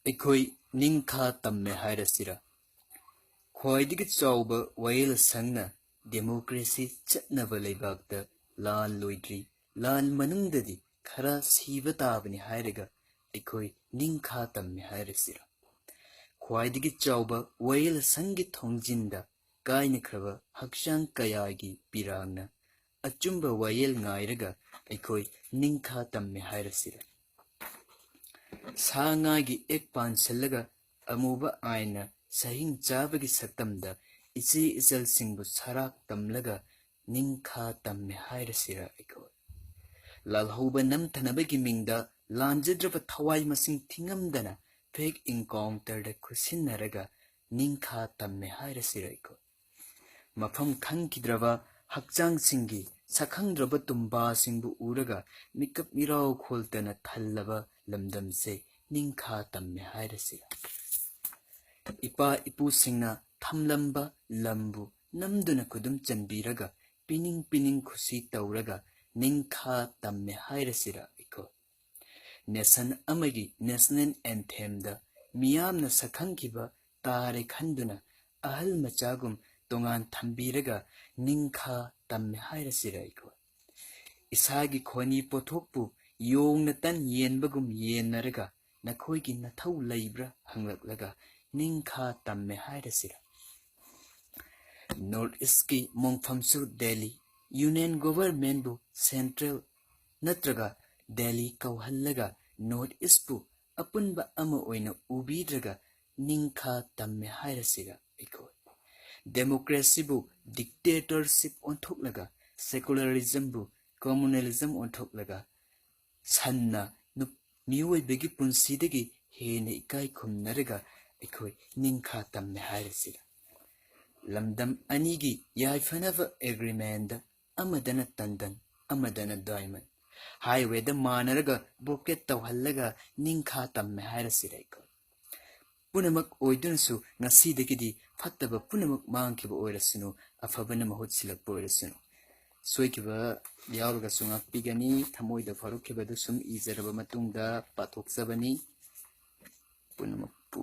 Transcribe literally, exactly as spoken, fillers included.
ꯑꯩꯈꯣꯏ ꯅꯤꯡꯈꯥ ꯇꯝꯃꯦ ꯍꯥꯏꯔꯁꯤꯔꯥ? ꯈ꯭ꯋꯥꯏꯗꯒꯤ ꯆꯥꯎꯕ ꯋꯥꯌꯦꯜ ꯁꯪꯅ ꯗꯦꯃꯣꯀ꯭ꯔꯦꯁꯤ ꯆꯠꯅꯕ ꯂꯩꯕꯥꯛꯇ ꯂꯥꯟ ꯂꯣꯏꯗ꯭ꯔꯤ, ꯂꯥꯟ ꯃꯅꯨꯡꯗꯗꯤ ꯈꯔ ꯁꯤꯕ ꯇꯥꯕꯅꯤ ꯍꯥꯏꯔꯒ ꯑꯩꯈꯣꯏ ꯅꯤꯡꯈꯥ ꯇꯝꯃꯦ ꯍꯥꯏꯔꯁꯤꯔꯥ? ꯈ꯭ꯋꯥꯏꯗꯒꯤ ꯆꯥꯎꯕ ꯋꯥꯌꯦꯜ ꯁꯪꯒꯤ ꯊꯣꯡꯖꯤꯟꯗ ꯀꯥꯏꯅꯈ꯭ꯔꯕ ꯍꯛꯆꯥꯡ ꯀꯌꯥꯒꯤ ꯄꯤꯔꯥꯡꯅ ꯑꯆꯨꯝꯕ ꯋꯥꯌꯦꯜ ꯉꯥꯏꯔꯒ ꯑꯩꯈꯣꯏ ꯅꯤꯡꯈꯥ ꯇꯝꯃꯦ ꯍꯥꯏꯔꯁꯤꯔꯥ? ꯁꯥ ꯉꯥꯒꯤ ꯑꯦꯛ ꯄꯥꯟꯁꯤꯜꯂꯒ ꯑꯃꯨꯕ ꯑꯥꯏꯟꯅ ꯁꯍꯤꯡ ꯆꯥꯕꯒꯤ ꯁꯛꯇꯝꯗ ꯏꯆꯦ ꯏꯆꯜꯁꯤꯡꯕꯨ ꯁꯔꯥꯛ ꯇꯝꯂꯒ ꯅꯤꯡꯈꯥ ꯇꯝꯃꯦ ꯍꯥꯏꯔꯁꯤꯔꯥ ꯑꯩꯈꯣꯏ? ꯂꯥꯜꯍꯧꯕ ꯅꯝꯊꯅꯕꯒꯤ ꯃꯤꯡꯗ ꯂꯥꯟꯖꯗ꯭ꯔꯕ ꯊꯋꯥꯏ ꯃꯁꯤꯡ ꯊꯤꯉꯝꯗꯅ ꯐꯦꯛ ꯏꯟꯀꯥꯎꯟꯇꯔꯗ ꯈꯨꯠꯁꯤꯟꯅꯔꯒ ꯅꯤꯡꯈꯥ ꯇꯝꯃꯦ ꯍꯥꯏꯔꯁꯤꯔ ꯑꯩꯈꯣꯏ? ꯃꯐꯝ ꯈꯪꯈꯤꯗ꯭ꯔꯕ ꯍꯛꯆꯥꯡꯁꯤꯡꯒꯤ ꯁꯛꯈꯪꯗ꯭ꯔꯕ ꯇꯨꯝꯕꯥꯁꯤꯡꯕꯨ ꯎꯔꯒ ꯃꯤꯀꯞ ꯃꯤꯔꯥꯎ ꯈꯣꯜꯇꯅ ꯊꯜꯂꯕ ꯂꯝꯗꯝꯁꯦ ꯅꯤꯡꯈꯥ ꯇꯝꯃꯦ ꯍꯥꯏꯔꯁꯤꯔ? ꯏꯄꯥ ꯏꯄꯨꯁꯤꯡꯅ ꯊꯝꯂꯝꯕ ꯂꯝꯕꯨ ꯅꯝꯗꯨꯅ ꯈꯨꯗꯨꯝ ꯆꯟꯕꯤꯔꯒ ꯄꯤꯅꯤꯡ ꯄꯤꯅꯤꯡ ꯈꯨꯁꯤ ꯇꯧꯔꯒ ꯅꯤꯡꯈꯥ ꯇꯝꯃꯦ ꯍꯥꯏꯔꯁꯤꯔ ꯑꯩꯈꯣꯏ? ꯅꯦꯁꯟ ꯑꯃꯒꯤ ꯅꯦꯁꯅꯦꯜ ꯑꯦꯟꯊꯦꯝꯗ ꯃꯤꯌꯥꯝꯅ ꯁꯛꯈꯪꯈꯤꯕ ꯇꯥꯔꯦ ꯈꯟꯗꯨꯅ ꯑꯍꯜ ꯃꯆꯥꯒꯨꯝ ꯇꯣꯉꯥꯟ ꯊꯝꯕꯤꯔꯒ ꯅꯤꯡꯈꯥ ꯇꯝꯃꯦ ꯍꯥꯏꯔꯁꯤꯔ ꯑꯩꯈꯣꯏ? ꯏꯁꯥꯒꯤ ꯈꯣꯟꯒꯤ ꯄꯣꯠꯊꯣꯛꯄꯨ ꯌꯣꯡꯅ ꯇꯟ ꯌꯦꯟꯕꯒꯨꯝ ꯌꯦꯟꯅꯔꯒ ꯅꯈꯣꯏꯒꯤ ꯅꯊꯧ ꯂꯩꯕ꯭ꯔꯥ ꯍꯪꯂꯛꯂꯒ ꯅꯤꯡꯈꯥ ꯇꯝꯃꯦ ꯍꯥꯏꯔꯁꯤꯔ? ꯅꯣꯔꯠ ꯏꯁꯀꯤ ꯃꯣꯡꯐꯝꯁꯨ ꯗꯦꯜꯂꯤ, ꯌꯨꯅꯤꯌꯟ ꯒꯣꯚꯔꯟꯃꯦꯟꯕꯨ ꯁꯦꯟꯇ꯭ꯔꯦꯜ ꯅꯠꯇ꯭ꯔꯒ ꯗꯦꯜꯂꯤ ꯀꯧꯍꯜꯂꯒ ꯅꯣꯔꯠ ꯏꯁꯄꯨ ꯑꯄꯨꯟꯕ ꯑꯃ ꯑꯣꯏꯅ ꯎꯕꯤꯗ꯭ꯔꯒ ꯅꯤꯡꯈꯥ ꯇꯝꯃꯦ ꯍꯥꯏꯔꯁꯤꯔ ꯑꯩꯈꯣꯏ? ꯗꯦꯃꯣꯀ꯭ꯔꯦꯁꯤꯕꯨ ꯗꯤꯛꯇꯦꯇꯔꯁꯤꯞ ꯑꯣꯟꯊꯣꯛꯂꯒ ꯁꯦꯀꯨꯂꯔꯤꯖꯝꯕꯨ ꯀꯝꯃꯨꯅꯦꯂꯤꯖꯝ ꯑꯣꯟꯊꯣꯛꯂꯒ ꯁꯟꯅ ꯅꯨꯞ-, ꯃꯤꯑꯣꯏꯕꯒꯤ ꯄꯨꯟꯁꯤꯗꯒꯤ ꯍꯦꯟꯅ ꯏꯀꯥꯏ ꯈꯨꯝꯅꯔꯒ ꯑꯩꯈꯣꯏ ꯅꯤꯡꯈꯥ ꯇꯝꯃꯦ ꯍꯥꯏꯔꯁꯤꯔ? ꯂꯝꯗꯝ ꯑꯅꯤꯒꯤ ꯌꯥꯏꯐꯅꯕ ꯑꯦꯒ꯭ꯔꯤꯃꯦꯟꯗ ꯑꯃꯗꯅ ꯇꯟꯗꯟ, ꯑꯃꯗꯅ ꯗꯥꯏꯃꯟ, ꯍꯥꯏꯋꯦꯗ ꯃꯥꯟꯅꯔꯒ ꯕ꯭ꯂꯣꯀꯦꯠ ꯇꯧꯍꯜꯂꯒ ꯅꯤꯡꯈꯥ ꯇꯝꯃꯦ ꯍꯥꯏꯔꯁꯤꯔ ꯑꯩꯈꯣꯏ? ꯄꯨꯝꯅꯃꯛ ꯑꯣꯏꯗꯨꯅꯁꯨ ꯉꯁꯤꯗꯒꯤꯗꯤ ꯐꯠꯇꯕ ꯄꯨꯝꯅꯃꯛ ꯃꯥꯡꯈꯤꯕ ꯑꯣꯏꯔꯁꯅꯨ, ꯑꯐꯕꯅ ꯃꯍꯨꯠ ꯁꯤꯜꯂꯛꯄ ꯑꯣꯏꯔꯁꯅꯨ꯫ ꯁꯣꯏꯈꯤꯕ ꯌꯥꯎꯔꯒꯁꯨ ꯉꯥꯛꯄꯤꯒꯅꯤ꯫ ꯊꯃꯣꯏꯗ ꯐꯥꯎꯔꯛꯈꯤꯕꯗꯨ ꯁꯨꯝ ꯏꯖꯔꯕ ꯃꯇꯨꯡꯗ ꯄꯥꯊꯣꯛꯆꯕꯅꯤ꯫ ꯄꯨꯝꯅꯃꯛꯄꯨ